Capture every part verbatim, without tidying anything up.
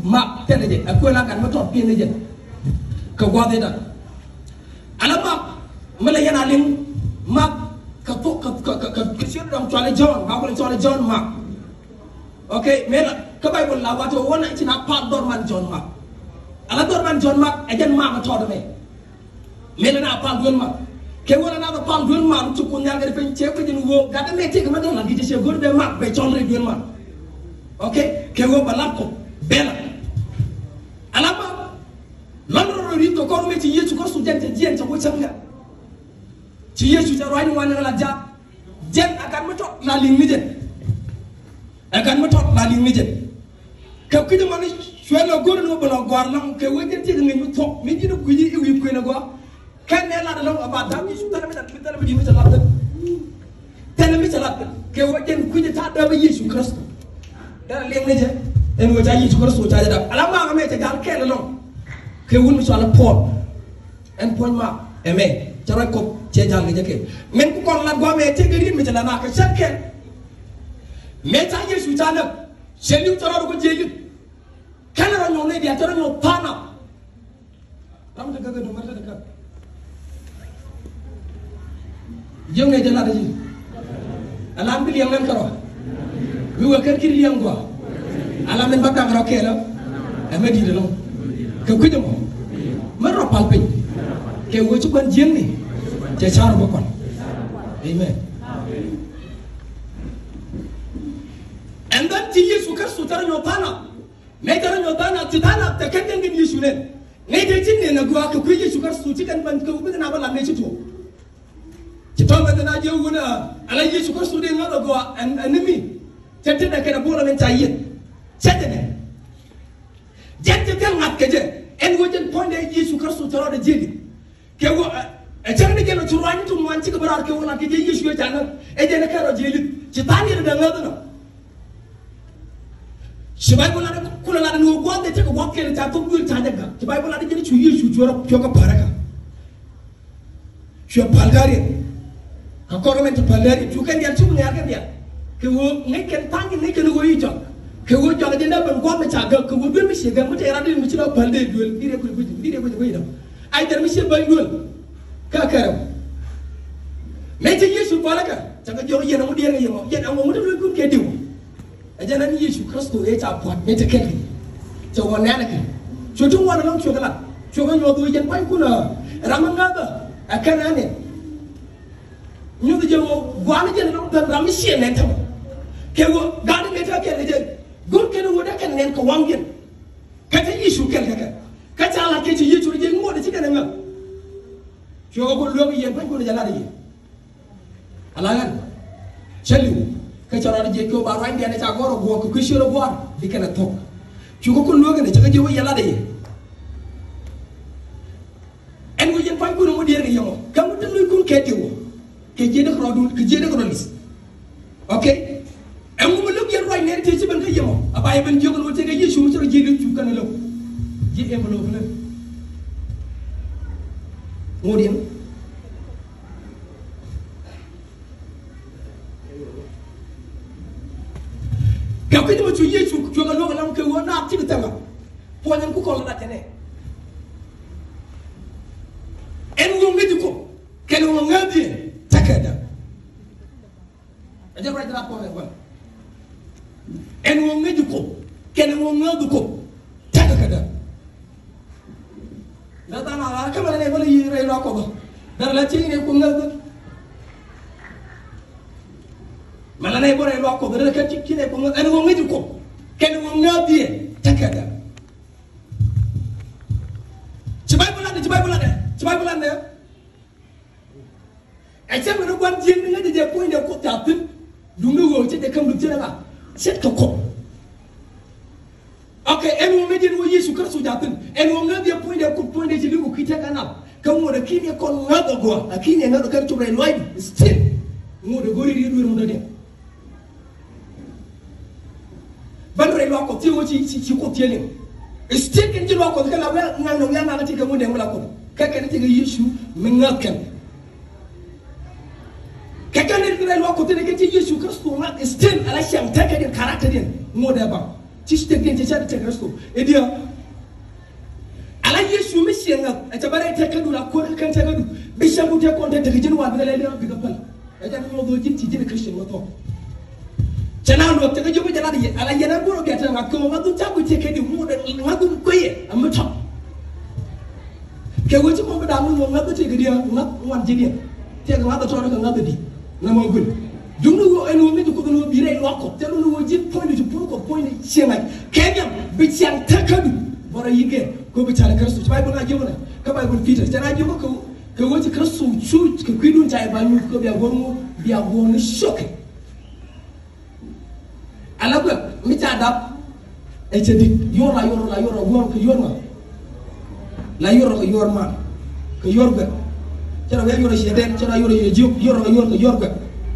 Mak tɛn ni jɛ, a kuɛ la gat mi tɔt piɛn ni jɛ. Kɛ guath idan. Ala Mak mi la yɛn a liŋ Mak kɛ thok kɛ kɛ kɛ kɛ ciöt dɔŋ cɔali Jɔ̱ɔ̱n, ba kulɛ cɔali Jɔ̱ɔ̱n Mak. Ok, mëë la kä Baibol la wat wä wä na ci na pal dhɔr man Jɔ̱ɔ̱n Mak. Ala dhɔr man Jɔ̱ɔ̱n Mak ɛ jɛn Mak mi tɔt mɛ. Mëë la na pal duel Mak. Kɛ wä la na pal duel Mak ci kun nyal kɛ piny cɛ kɛ jɛn wä gat mɛ tëk mɛ dɔn la di cɛ go̱r bɛ Mak bɛ cɔl ri duel Mak. Ok, kɛ wä ba lat kɔ bɛ la. Ala Mak lɔn rɔ ri tɔ kɔr mɛ ci Yecu Kritho jɛn cɛ jiɛn cɛ wä cɛ ŋa. Ci Yecu cɛ ruany wan ŋa la ja. Jɛn a gat mi tɔt la liŋ ni jɛn. A gat mi tɔt la liŋ ni jɛn. Kɛ kui̱dɛ mani cuɛ lɔ go̱r ni wä bɛ lɔ gɔ̱a̱r lɔŋ kɛ wee jɛn ti kɛ ŋi̱ny mi thuɔ̱k mi ji̱n kui̱ i̱ wi̱i̱ kuën a gɔaa. Kɛn nɛ lat ɛlɔ̱ŋ a ba dam Yecu thɛlɛ mi lat mi thɛlɛ mi di̱t mi cɛ lat thil. Thɛlɛ mi cɛ lat thil kɛ wee jɛn kui̱dɛ ta̱a̱ däbä Yecu Kritho. Dɛn a liŋ ni jɛ ɛn wee ca Yecu Kritho ca jɛ dap ala makä mɛ cɛ jal kɛɛl ɛlɔ̱ŋ. Kɛ wun mi cɔal ɛ Puɔl. Ɛn puɔ̱ny Mak ɛmɛ cɛ ruac Kuɔth cɛ jal kɛ jɛ kɛ min ku kɔn lat guamɛ tëk riet mi cɛ la na kɛ cɛr kɛn. Mëë ca Yecu ca näk cɛ li̱w cɛ rɔɔd kɛ jiɛc li̱th. Kɛn rɔ nyɔk nɛy diaal cɛ rɔ nyɔk tha̱a̱ŋ nath. Ram te gäk ɛ duŋ ram te gäk. Jiöknɛ jɛ lat ji̱. Alam bi liɛŋ nɛn kärɔa. Bi wä kɛn ki̱n liɛŋ gua. Alam min ba dak rɔ kɛɛl ɛ. Ɛmɛ di̱t ɛlɔ̱ŋ. Kɛ kui̱c ɛmɔ. Mɛ rɔ pal piny. Kɛ wä ci kuan jiäkni. Cɛ car bä kuan. Amen. And then ci Yecu Kritho cɛ rɔ nyɔk tha̱a̱ŋ nath. Mëë cɛ rɔ nyɔk tha̱a̱ŋ nath ci tha̱a̱ŋ nath te kɛn kɛn kɛn Yecu nɛn. Nɛy tëë ci nɛn a gɔaa kɛ kui̱ Yecu Kritho ci kɛn ban kɛ wä bikɛ na bä lat nɛy ci tuɔɔk. Ci tɔ̱ mɛ thil a jiɛ wun a ala Yecu Kritho dee ŋa̱th a gɔaa ɛn ɛn ni mi. Cɛ tetdɛ kɛn a buɔl ɛmɛn ca yieth. Cɛ tetdɛ. Jɛn cɛ thil ŋa̱th kɛ jɛ ɛn wä jɛn puɔ̱nydɛ Yecu Kritho cɛ rɔɔdɛ jiɛli. Kɛ wä ɛ cäŋ ni jɛn ɔ ci ruany ti ŋuan cikɛ bä raar kɛ wä lat kɛ jɛ Yecu ɛ ca ŋäth ɛ jɛn ɛ kɛ rɔ jiɛli. Ci tha̱a̱ŋ yɛn dee ŋäth nɔ. Ci Bayböl lat kulɛ lat ni wä gua̱th ɛ tekɛ gua̱th kɛl ca thok duël ca jɛ ga̱. Ci Bayböl lat jɛn cu Yecu cuɛ rɔ cuɛ kɛ päl rɛkä. Cuɛ päl gariɛn. Kä kɔr mɛn ti päl gariɛn cu kɛn diaal cu ŋɛ̈r kɛn diaal. Kɛ ɣöö ŋäc kɛn tha̱a̱ŋ ŋäc kɛn ɣöö i̱ jɔak. Kɛ ɣöö jɔak jɛ nɛ ben gua̱th mɛ ca gäk kɛ ɣöö duel mi ciɛ gäk mi tɛɛr adil mi ci lɔ päl dee duel. Bi rɛ guic guic bi rɛ guic guic dɔ. Ay tɛr mi ciɛ bäny duel. Kä kɛrɛ. Mɛ ci Yecu päl kä cakɛ jiɔk yɛn ɛŋu diɛɛr kɛ yɛn ɔ yɛn ɛŋu ŋut lueckun kɛ diw. Ɛ jɛn ɛn Yecu Kritho ëë ca pua̱t mëë te kɛl kɛ. Cɛ wä nɛɛnɛ kɛ. Cuɛ ti ŋuan ɛlɔ̱ŋ cuɛ kɛ lat. Cuɛ kɛ nyuɔth wä jɛn pa̱nykun ɛ ram mi ŋa̱thä ɛ kɛn ɛn ɛ. Nyuth jɛ wä gua̱a̱n jɛn ɛlɔ̱ŋ ben ram mi ciɛ nɛn tämɛ. Kɛ wä ga̱a̱n mëë te kɛl kɛ jɛ. Go̱r kɛn wä dee kɛn nɛn kɛ waŋ jɛn. Kä te Yecu kɛl kɛ kɛ. Kä ca lat kɛ ci Yecu jɛ ŋuɔt ɛ ci kɛn ɛ ŋäth. Cuɛ wä kɛ luäk yɛn pa̱nykun ɛ jɛ lat ɛ yɛ. Ala ɣän cä li̱w kä cɛ rɔɔdɛ jiɛc kɛ ɣöö ba ruanydiɛn ɛ ca gɔ̱r ɛ guɔ̱ɔ̱r kɛ kui̱ ciöt ɛ gua̱a̱r bi kɛn ɛ thok. Cukɛ kun lueek ɛn ɛ cä kɛ jiök wä yɛ lat ɛ yɛ. Ɛn wä yɛn pa̱nykun ɛmɔ diɛɛr kɛ yɛ mɔ kä ŋut te lueckun kɛ diw ɔ kɛ jiɛc dee kɛ rɔɔdun kɛ jiɛc dee kɛ rɔɔdun. Ok. Ɛŋu mi lo̱k yɛn ruac nɛɛni tëë ci ben kä yɛ mɔ a ba yɛ ben jiök ɛn ɣöö tëë kɛ Yecu mi ci rɔ jiɛc li̱w cuk kɛn ɛ lo̱k. Ji̱ envelope ni ŋot yɛn. Kɛ kui̱ ni mɛ cu Yecu cuɛ kɛ luäk ɛlɔ̱ŋ kɛ ɣöö naath cikɛ thɛmɛ. Puɔ̱ny ɛn ku kɔn lat kɛnɛ. Ɛn ɣöö ŋäc Kuoth kɛnɛ ɣöö ŋäth yɛ tekɛ däk. Ɛ jɛ ruac rat kɔn ɛ gua̱n. Ɛn ɣöö ŋäc Kuoth kɛnɛ ɣöö ŋäth Kuoth tekɛ kɛ däk. Ŋäth an a kä mɛn anɛ bä lɛ yiëë rɛy luaak Kuɔth. Bɛr lɛ cieŋ inɛ Kuoth ŋäth. Mɛn anɛ bä rɛy luaak Kuɔth rɛy kɛ ci inɛ Kuoth ŋäth ɛn ɣöö ŋäc Kuoth kɛnɛ ɣöö ŋäth yɛ tekɛ däk. Ci Bayböl lat, ci Bayböl lat, ci Bayböl lat nɛ. Ɛ cɛ mɛn ɛ gua̱n jiɛn ni ŋäcɛ jɛ puɔ̱nydɛ Kuoth ca thi̱n. Duundɛ ɣöö cɛ jɛ käm luth cɛ rɛ ŋa ce̱tkɛ Kuoth. Ok, ɛn ɣöö ŋäc jɛn ɣöö Yecu Kritho ca thi̱n. Ɛn ɣöö ŋäth jɛ puɔ̱nydɛ Kuoth puɔ̱nydɛ ci li̱w kɛ ki̱t tekɛ naath. Kä ŋot ɛ ki̱n yɛ kɔn ŋäth ɛ gɔaa ɛ ki̱n yɛ ŋäth ɛ kɛn cop rɛy luaacdu. Still ŋot ɛ go̱r i̱ riet dueer mundä diɛn. Bän rɛy luaak Kuɔth ci ɣöö ci ci Kuoth ci liŋ. Still kɛn ci luaak Kuɔth kɛ la wiaa ŋa̱ŋ nɔ wiaa ŋa̱ŋ ti kɛ ŋun dee ŋun la Kuoth kɛ kɛn ti kɛ Yecu mi ŋäth kɛn. Kɛ kɛn ti rɛy luaak Kuɔth ti ni kɛn ci Yecu Kritho ŋa̱th still ala ciaŋ tekɛ diɛn character diɛn ŋun dee baŋ. Ci tekdiɛn cɛ ca di tekɛ Kritho. I̱ diɛ. Ala Yecu mi ciɛ ŋa̱th ɛ cɛ bɛ rɛy tɛkädu la kuäär kɛ kɛn tɛkädu. Bi cäŋ ku tɛk kɔn tɛk tekɛ ji̱n wal bikɛ lɛl diɛ bikɛ päl. Ɛ jɛn ŋuɔth ɣöö ji̱n ci ji̱n ɛ Christian ŋuɔth thɔɔk. Cɛ na luɔk tekɛ jiök jɛ lat yɛ ala yɛn ɛ go̱r ɔ kɛ tɛn ŋa̱th kɛ ŋa̱th dhun ca guic tɛk kɛ di ŋuɔth ŋa̱th dhun kueyɛ ɛ mi tɔk. Kɛ ɣöö ci kɔn bi da̱a̱k ni ɣöö ŋa̱th bi tëëk kɛ diɛ ŋa̱th ŋuan ji̱ diɛ. Tëëk ŋa̱th ɛ tɔɔni kɛ ŋa̱th ɛ di̱. Nɛ mɔ guil. Duŋni ɣöö ɛn ɣöö mi ti Kuoth ɛn ɣöö bi rɛy luaak Kuɔth thil ni ɣöö ji̱n puɔ̱nydu ci puɔ̱ny Kuɔth puɔ̱nydu ciɛ ŋa̱c kɛ nhiam bi ciaŋ tekädu. Bɔrɔ yi̱k ɛ kɛ ɣöö bi ca̱l ɛ Kritho ci Baibol na jiök nɛ kä Baibol Peter cɛ na jiök kɛ kɛ ɣöö ci Kritho cuuc kɛ kui̱dun ca yɛ ba nyuuth kɛ bia guɔ̱r ŋu bia guɔ̱r ni cio̱kɛ. Ala guɛk mi ca dap ɛ cɛ di yuɔr la yuɔr la yuɔr la yuɔr kɛ yuɔr ma. La yuɔr kɛ yuɔr ma kɛ yuɔr guɛk. Cɛ na wia yuɔr ɛ ciɛ dɛn cɛ na yuɔr ɛ yɛ jiök yuɔr kɛ yuɔr kɛ yuɔr guɛk.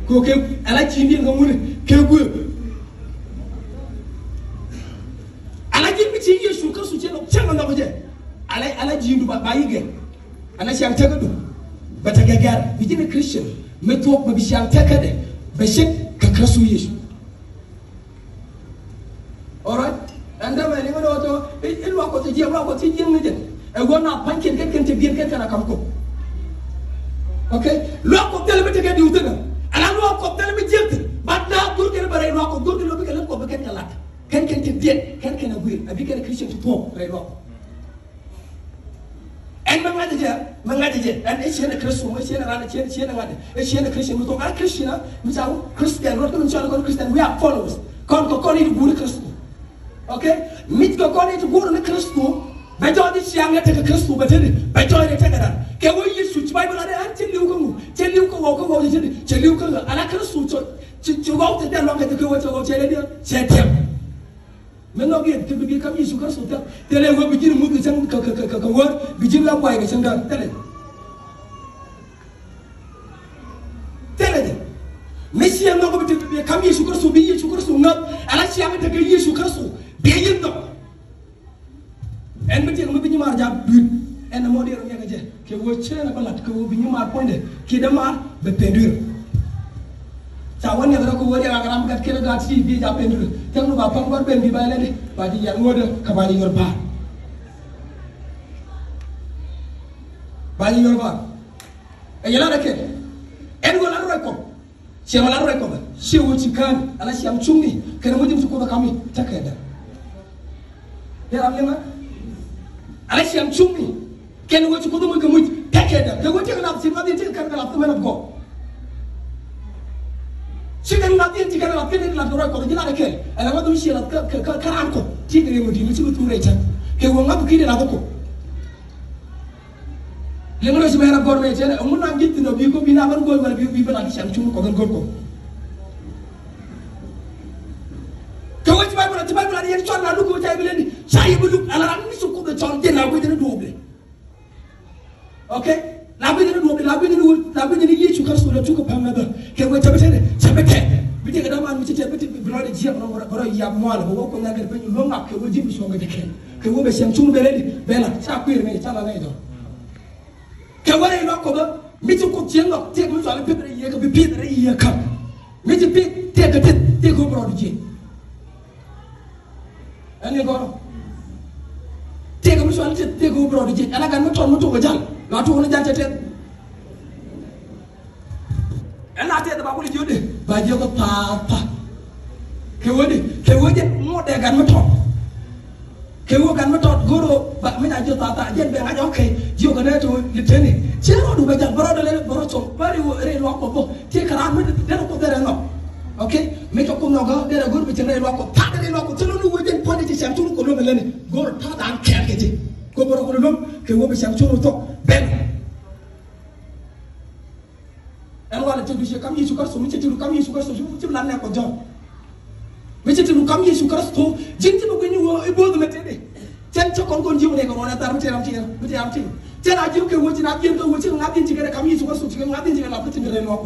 Kɛ kɛ ala ci ni kɛ ŋuni kɛ guɛk. Ala ji̱n bi ci Yecu Kritho cɛ lɔ cɛ lɔ lɔ kɛ jɛ. Ala ala ji̱n du ba ba yi gɛ. Ɛn a ciaŋ tekädu bɛ tekɛ gɛr bi ji̱n ɛ Christian mi thuɔ̱k bɛ bi ciaŋ tekädɛ bɛ cek kɛ Kritho Yecu. All right. Ɛn dämɛ ni ŋädɛ ɣöö i̱ luaak Kuɔth ci jiɛk luaak Kuɔth ci jiɛk ni jɛ. Ɛ ɣöö na pa̱nykiɛn kɛn kɛn tekdiɛn kɛn kɛn a ka̱m Kuoth. Okay. Luaak Kuɔth thilɛ mi tekɛ diw thi̱n ɛ ala luaak Kuɔth thilɛ mi jiɛk thi̱n. But na go̱rkɛn bɛ rɛy luaak Kuɔth go̱rkɛn lo̱ bikɛ lät Kuɔth bi kɛn kɛ lat. Kɛn kɛn tekdiɛn kɛn kɛn a guir a bikɛn a Christian ti thuɔ̱k rɛy luaak Kuɔth. Ɛn mɛ ŋa̱cä jɛ mɛ ŋa̱cä jɛ ɛn ɛ ciɛn ɛ Kritho mɛ ciɛn ɛ ran ɛ ciɛn ciɛn ɛ ŋa̱cä ɛ ciɛn ɛ Christian mi thok a Christian mi ca wä Christian ruɔt kä mi cɔl kɔn Christian we are followers. Kɔn kɛ kɔn i̱ ti guur ni Kritho. Okay. Mic kɛ kɔn i̱ ti guur ni Kritho. Bɛ jɔɔc i̱ ciaŋ ɛ tekɛ Kritho bɛ teni bɛ jɔɔc i̱ tekɛ dan kɛ wä Yecu ci Baibol a dee ɛn cɛ li̱w kä ŋu cɛ li̱w kä ɣɔw kä ɣɔw cɛ teni cɛ li̱w kä ɣä ala Kritho cɔ ci ci ɣɔw cɛ dee luaŋ kɛ tekɛ wä cɛ ɣɔw cɛ dee diɛ cɛ tiɛm. Mi nhɔk yɛn ti bi bi kam Yecu Kritho thil thilɛ wä bi ji̱n muth kɛ cäŋ kɛ kɛ kɛ kɛ wä bi ji̱n la buay kɛ cäŋ däär thilɛ. Thilɛ jɛ mi ciɛ nhɔk bi ti bi kam Yecu Kritho bi Yecu Kritho ŋäth ala ciaŋ tekɛ Yecu Kritho bi yɛn nhɔk. Ɛn mi tiɛk mi bi nyimaar ja̱ dui̱r ɛn ɛmɔ diɛn ɔ niɛkɛ jɛ. Kɛ ɣöö cɛ nɛ bä la̱t kɛ ɣöö bi nyimaar puɔ̱nydɛ kiɛ dämaar bɛ pɛn duer. Ca wä niɛth rɔ kɛ ɣöö riɛk ak ram gat kɛn ɛ gaat ti bi ja̱ pɛn duer. Thiäŋ ni ba päm gɔ̱r ben bi ba lɛni ba ji̱ yɛl ŋo̱dä kɛ ba ji̱ yɔr ba̱a̱r. Ba ji̱ yɔr ba̱a̱r. Ɛ yɛl lat ɛ kɛn ɛn ɣöö lat rɔy kɔm. Ciɛ mɛ la ruac kɔmɛ ciɛ wä ci kään ala ciaŋ cuŋni kɛn wä ji̱n ci Kuoth ɛ kam i̱ tekɛ dɛ. Yɛ ram liŋä ala ciaŋ cuŋni kɛn wä ci Kuoth ɛ muc kɛ muc tekɛ dɛ. Kɛ wä tekɛ lath ci ŋa̱th yɛn tekɛ kɛn kɛ lath kɛ mɛn ɔth gɔɔ. Ci kɛn ŋa̱th yɛn ci kɛn lath kɛn lath kɛ ruac kɔmɛ ji̱ lath ɛ kɛn ɛlɛ ŋa̱th mi ciɛ lath kɛ kɛ kɛ raan kɔth ci kɛ yɛ ŋut di̱n mi ci kɛ thur rɛy cäŋ kɛ wä ŋa̱th ki̱n lath ɛ kɔth. Liŋ rɛy ci mɛn a gɔr mɛ cɛ ɛŋu na ji̱ thi̱n ɔ bi kɔ bi na bän go̱o̱l mɛn bi bi bän a di cɛm cuŋ kɔ bän go̱o̱l kɔ. Kɛ wee ci Baibol ci Baibol a di yɛn cɔl na luk kɛ wee ca i̱ bi leni ca i̱ bi luk ala ran mi ci Kuoth ɛ cɔl jɛn la guic ni duɔ̱ɔ̱p lɛ. Okay. La guic ni duɔ̱ɔ̱p lɛ la guic ni wee la guic ni Yecu Kritho lɛ tuk kɛ päm mɛ bä kɛ wee cɛ bi tɛn cɛ bi tɛn bi tɛn kɛ dɔ̱ŋ man mi ci tɛn bi tɛn bi lɔc jiɛk nɔ bä rɔ yap mual bä wä kuoth na kɛ piny luɔ̱ŋ ŋak kɛ wee ji̱ bi cuɔ̱ŋ kɛ jɛ kɛn. Kɛ wee bɛ cɛm cuŋ bɛ leni bɛ la ca kui̱r mɛ ca la nɛy dɔ̱ŋ. Kɛ wä rɛy luaak Kuɔth mi ci Kuoth cieŋ nhɔk tiek mi cɔal i̱ pieth rɛy yiëë kɛ bi pieth rɛy yiëë käm. Mi ci pieth tiek kɛ tieth tiek kɛ wä bi rɔɔdu jiɛc. Ɛn ni gɔrɔ tiek kɛ mi cɔal i̱ tieth tiek kɛ wä bi rɔɔdu jiɛc ɛn a gat mi tɔt mi tok kɛ jal la tok ni jal cɛ tieth. Ɛn la tɛth ba kulɛ jiötdɛ ba jiök ɛ pa̱a̱th pa̱a̱th. Kɛ ɣöö di kɛ ɣöö jɛn ŋot ɛ gat mi tɔt. Kɛ ɣöö gat mi tɔt go̱r ɣöö ba mi na jiök thaathaa jɛn bɛ ŋa̱c ɔkɛ jiök ɛ nɛy ti ɣöö li teni. Ciɛ rɔɔdu bɛ ja̱l bä rɔɔdɛ lɛ bä rɔ com bä ri ɣöö ri luaak Kuɔth bä ti kɛ raan mi derɛ Kuoth derɛ nhɔk. Okay. Mi cɛ Kuoth nhɔk ɣä derɛ go̱r bi cieŋ rɛy luaak Kuɔth thaathaa rɛy luaak Kuɔth thilɛ ni ɣöö jɛn puɔ̱nydɛ ci cɛm cun Kuɔth lo̱m ɛ leni go̱r thaathaa an kɛɛl kɛ ji̱. Go̱r bä rɔ Kuɔth lo̱m kɛ ɣöö bi cɛm cun Kuɔth thok ben. Ɛn walɛ ti du ci kam Yecu Kritho mi ci ti du kam Yecu Kritho ci ci lat nɛ kɔ jɔn. Mi ci ti du kam Yecu Kritho ji̱n ti bi gui̱ny wä i̱ bo̱o̱th mɛ tëëdɛ. Cɛn cɛ kɔn kɔn ji̱ wä nɛ kɛ rɔɔdɛ thar mi tëë ram ti yɛn mi tëë ram ti. Cɛn a ji̱ kɛ wä ci na ji̱n kɛ wä ci ŋa̱th ji̱n ci kɛ dɛ kam Yecu Kritho ci kɛ ŋa̱th ji̱n ci kɛ lap ti ti mi rɛy luɔk.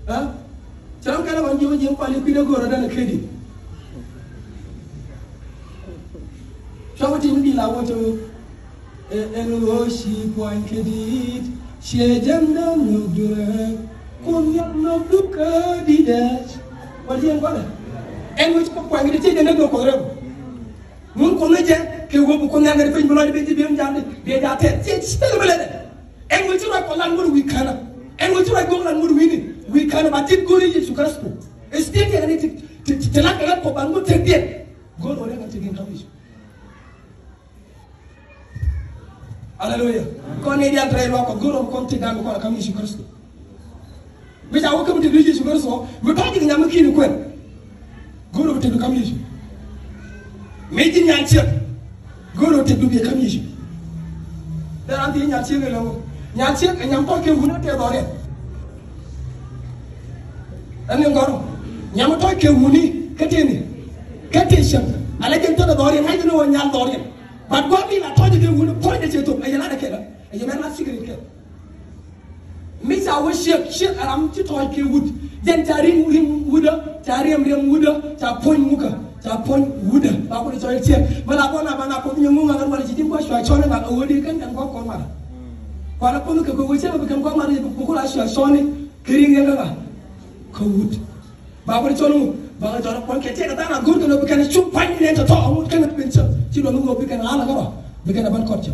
Ɛ cɛ ram kɛn ɛ kɔn ji̱ wä ji̱ kuali kui̱dɛ go̱o̱rä dɛn ɛ kedi. Cua wä ti mi di la wä cɛ wä. Ɛ ɛn ɣöö ci puɔ̱ny kɛ di̱i̱t ciɛ jɛn dee nhök duer. Kun yɔm nhök dukä di̱t ɛ wä jiɛn kɔlɛ. Ɛn wec kɔ kuɛŋ di ti jɛ nɛ dɔr kɔ rɛw. Ŋun kɔ ni jɛ kɛ wop kɔ nɛ ŋɛ di piny bi lɔc bi ti bi jaat di bi jaat tɛ ti ti ti bi lɛ dɛ. Ɛn wec ti ruac kɔ lan ŋun wi̱i̱ känä. Ɛn wec ti ruac go̱o̱k lan ŋun wi̱i̱ni wi̱i̱ känä ba ti go̱o̱ri Yesu Kritho. Ɛ ti ti ti ti ti ti lan kɛ kɔ ban ŋun tɛk diɛn. Go̱o̱r wä rɛk ti gin kam Yesu. Aleluya. Kɔn ni dial tɛrɛ luak kɔ go̱o̱r wä kɔn ti dan kɔn kam Yesu Kritho. Mi ca wä kä mi te du Yesu Kritho mi tɔ̱ ji̱ nyam mi ki̱n kuɛn. Go̱o̱r wä te du kam Yesu. Mi ji̱ nyan ciek. Go̱o̱r wä te du bi kam Yesu. Dee ran ti nyan ciek ɛ lɛ wä. Nyan ciek ɛ nyam tɔ̱ kɛ wun ɛ tɛ dhɔriɛn. Ɛn ni gɔ̱r nyam tɔ̱ kɛ wuni kä teni. Kä te cäŋ. Ala jɛn tɔ̱ dhɔriɛn ŋa̱c ni wä nyal dhɔriɛn. But gua̱a̱th mi la tɔ̱ jɛ kɛ wuni puɔ̱nydɛ cɛ thop ɛ yɛ la dɛ kɛ la. Ɛ yɛ mɛ la secret kɛ. Mi ca wä ciek ciek a ram ci tɔɔc kɛ wut. Jɛn ca riŋ riŋ wudä, ca riɛm riɛm wudä, ca puɔ̱ny mukä, ca puɔ̱ny wudä. Ba kulɛ cɔl ciek. Mɛ la bɔ na ba na kuoth nyɛ ŋuŋ a ɣän wal ci ji̱n kua̱ cua cɔl ɛ ŋak a wä di kɛn kɛn kua̱ kuɔn mat. Kualɛ kuoth kɛ kuɛ wä ciek a bi kɛn kua̱ mat a bi kulɛ cua cɔl ni kɛ riŋ riɛm kɛ ŋak. Kɛ wut. Ba kulɛ cɔl ŋu ba kɛ cɔl kuɔn kɛ ciek a tha̱a̱ŋ a go̱o̱r kɛn bi kɛn cu pua̱ny ni nɛn tɔ̱tɔ̱ a ŋut kɛn bi kɛn cä ci luɔth ni ɣöö bi kɛn ɣa̱l a kärɔ bi kɛn a ban kɔt cä.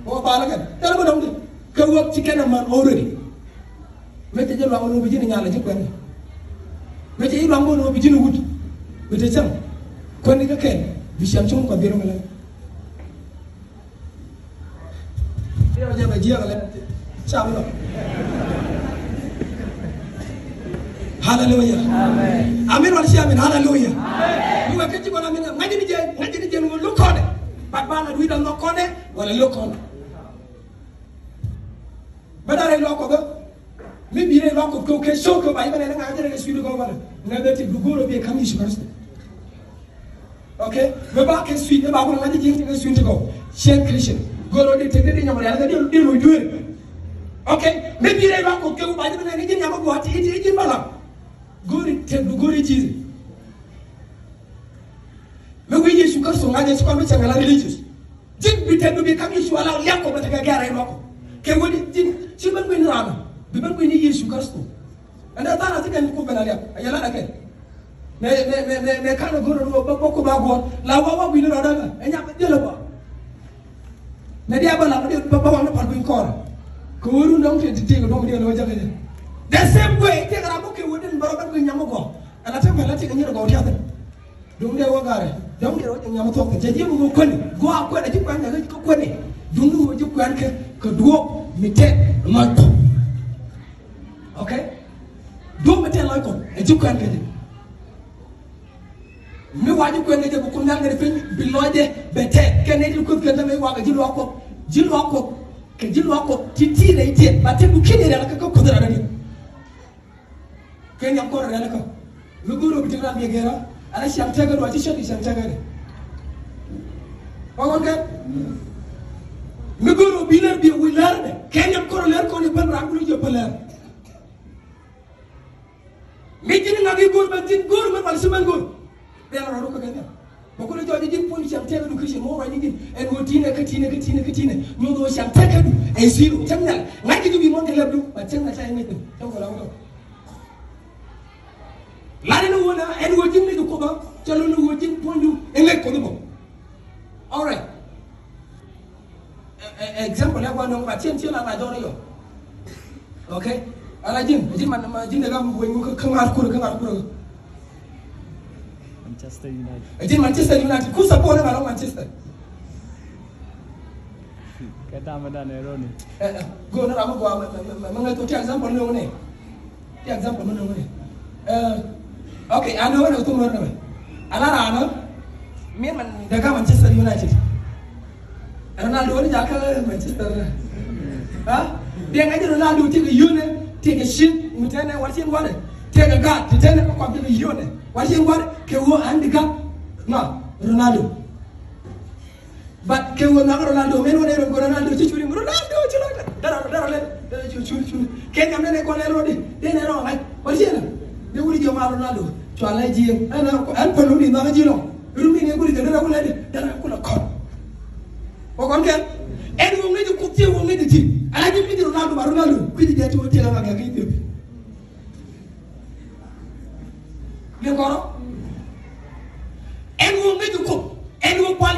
Wä ba la kɛn tɛn bi dɔ̱ŋ di. Kä wä ci kɛn a man already. Mëë cɛ ji̱ luaŋ bä ni wä bi ji̱n nyal a ji̱ kuɛn. Mëë cɛ ji̱ luaŋ bä ni wä bi ji̱n wut. Bi te cäŋ kuɛn ni kä kɛn bi ciam cuŋ kɔ bier mi lɛ. Yɛ jɛ bɛ jiɛk lɛ. Ca bi lɔ. Haleluya. Amen. Amin wala ci amin. Haleluya. Amen. Bi wɛ kä ci kɔn amin ŋa̱c ni jɛ ŋa̱c ni jɛ ni wä luk kɔnɛ. Bat ba la dui̱ dɔn nhɔk kɔnɛ wala luk kɔnɛ. Bä da rɛy luaak Kuɔth bä mi bi rɛy luaak Kuɔth kɛ kɛ show kɛ ba i̱ bä nɛ ŋa̱ jɛ rɛy sweet kɛ wä nɛ bɛ ti bi go̱o̱r bi kam Yesu Kritho. Okay, mi ba kɛ sweet mi ba kɛ ŋa̱ jɛ ji̱ kɛ sweet kɛ cɛ Christian go̱o̱r di te di nyɔmɔ rɛy kɛ di di lo juer. Okay, mi bi rɛy luaak Kuɔth kɛ wä ba i̱ bä nɛ ji̱ nyamɔ gɔaa ti ti ji̱ bä la go̱o̱r di te bi go̱o̱r di ji̱. Mi wi̱i̱ Yesu Kritho ŋa̱ jɛ ci kɔn bi cɛ ŋa̱ la religious. Ji̱n bi tɛt bi bi ka̱m Yecu ala liak kɔ bɛ tekɛ gɛr rɛy luɔk kɔ. Kɛ wä di ji̱n ci ben gui̱n ran bi ben gui̱n ni Yecu Kritho. Ɛn dee tha̱a̱ŋ a ti kɛn kup ben a liak a yɛ lat a kɛn. Mɛ mɛ mɛ mɛ mɛ ka̱n a go̱r a duɔ̱ɔ̱p bä bä kup a guɔ̱ɔ̱r la wa wa gui̱n ni rɔɔdä mɛ ɛ nyam bɛ diɛl a bä. Mɛ diaal bä lam di bä bä wam ni pal piny kɔɔr. Kɛ wä run dɔ̱ŋ ti ti ti kɛ duɔ̱ŋ diɛl a wä jakä jɛ. The same way ti kɛ ram bä kɛ wä din bä rɔ ben gui̱n nyam a gɔɔ. Ɛn a te mɛ la ti kɛ nyir a gɔɔ ti a thin. Duŋdɛ wä garɛ dɔ̱ŋ dee wä jɛ nyam thuɔk cɛ ji̱ mi wä kuäni gua̱a̱ kuɛn a ji̱ kuɛn kɛ kä kuäni. Duŋdɛ wä ji̱ kuɛn kɛ kɛ duɔ̱ɔ̱p mi tɛt lɔc kɔn. Okay. Duɔ̱ɔ̱p mi tɛt lɔc kɔn a ji̱ kuɛn kɛ ji̱. Mi wa ji̱ kuɛn kɛ ji̱ bi kum nhial kɛ di piny bi lɔcdɛ bɛ tɛt kɛ nɛy ti kuth kɛ dämɛ i̱ wakɛ ji̱ luaak Kuɔth ji̱ luaak Kuɔth kɛ ji̱ luaak Kuɔth ti ti rɛy tiɛt ba tɛt du ki̱n i̱ rɛl kɛ kä kuth rɛl rɛl. Kɛ nhiam kɔn rɛl kä mi go̱o̱r ɔ bi ti ram biɛ gɛra ala ciaŋ tɛkɛ du a ci cɛ di ciaŋ tɛkɛ di. Ɔ kɔn kɛ mi go̱o̱r ɔ bi lɛr biɛ wi̱i̱ lɛr dɛ kɛ nhiam kɔn rɛl kɔn i̱ pän ram kulu jɛ pän lɛr. Mi ji̱n ŋa̱k i̱ go̱o̱r bɛ ji̱n go̱o̱r mɛ pal ci mɛn go̱o̱r. Bɛn rɔ rɔ kä kɛ nhiam. Bä kulɛ jɔɔc ji̱n puɔ̱ny ciaŋ tɛkɛ du Christian mɔ ruac ni ji̱n ɛn ɣöö ti̱nɛ kä ti̱nɛ kä ti̱nɛ kä ti̱nɛ nyuɔth ɣöö ciaŋ tɛkɛ du ɛ zero cäŋ nhial ŋa̱c ji̱ ji̱ wi̱i̱ muɔ̱n kɛ lɛp du ba cäŋ na ca iŋäc du cäŋ kɔ la wä tɔ. Lat ɛn ɣöö na ɛn ɣöö ji̱n ŋäc Kuoth bä cɛ lo̱n ɣöö ji̱n puɔ̱ny du iŋäc Kuoth bä. All right. Ɛ- ɛ- example ya gua nong ba tien tien la la jɔri yɔ. Okay. Ala ji̱n ji̱n man ma ji̱n de gam bueny mu kä ŋar kur kä ŋar kur. Manchester United. Ji̱n Manchester United ku support ma lo Manchester. Kɛ dam dan ɛ roni. Go na ram gua ma ngai to ti example nong ne. Ti example mi nöŋni. Eh, okay, an wä nɛ thum wä nɛ. Ala rana min man dega Manchester United. Ronaldo ni jaka Manchester. Ha? Dia ngaji Ronaldo ti ke yune, ti ke shin, mutene wal shin wale. Ti ke gat, ti tene ko kwa ti ke yune. Wal shin wale ke wo an diga. Na Ronaldo. But kɛ wä nhɔk Ronaldo, mɛn wä nɛ rɔ Ronaldo ci curi Ronaldo ci lɔ dara dara lɛ dara ci curi curi. Kɛ nyam nɛ nɛ kɔn lɛ rɔ di dee nɛ rɔ ŋa̱c wä ci nɛ. Dee wuri jɛ ma Ronaldo cua lɛ jiɛ ɛn ɛn pɛn wuri nhɔk jiɛ lɔ. Rum ni nɛ wuri jɛ dara wulɛ di dara kulɛ kɔn. Wä kɔn kɛ ɛn wä ŋäc kuth ci wä ŋäc ti ala jiɛ mi di Ronaldo ba Ronaldo kui̱ di jɛ ti wä ti la ma gɛ ki jɛ bi. Ni kɔrɔ.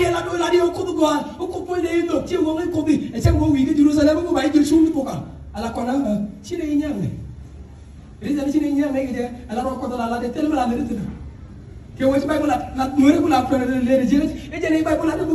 Yɛ la do̱ la di ɛ Kuoth gɔaa, ɛ Kuoth puɔ̱nydɛ i̱ nhök, ciɛ wä ŋäc Kuoth i̱, ɛ cɛ wä wi̱i̱ kä Jerusalem, ɛ Kuoth ba i̱ jɛ cuŋ ti puɔ̱ka. Ala kɔn a, ci nɛ i̱ nyaŋ nɛ. Ri jɛ ni ci nɛ i̱ nyaŋ nɛ kɛ jɛ, ala rɔ Kuoth la la dee thil mi la lɛ ri thil. Kɛ wä ci Baibol la, la nuɔ̱ɔ̱ri ku la kuɛn lɛ ri jiɛ, ɛ jɛ ni Baibol la dee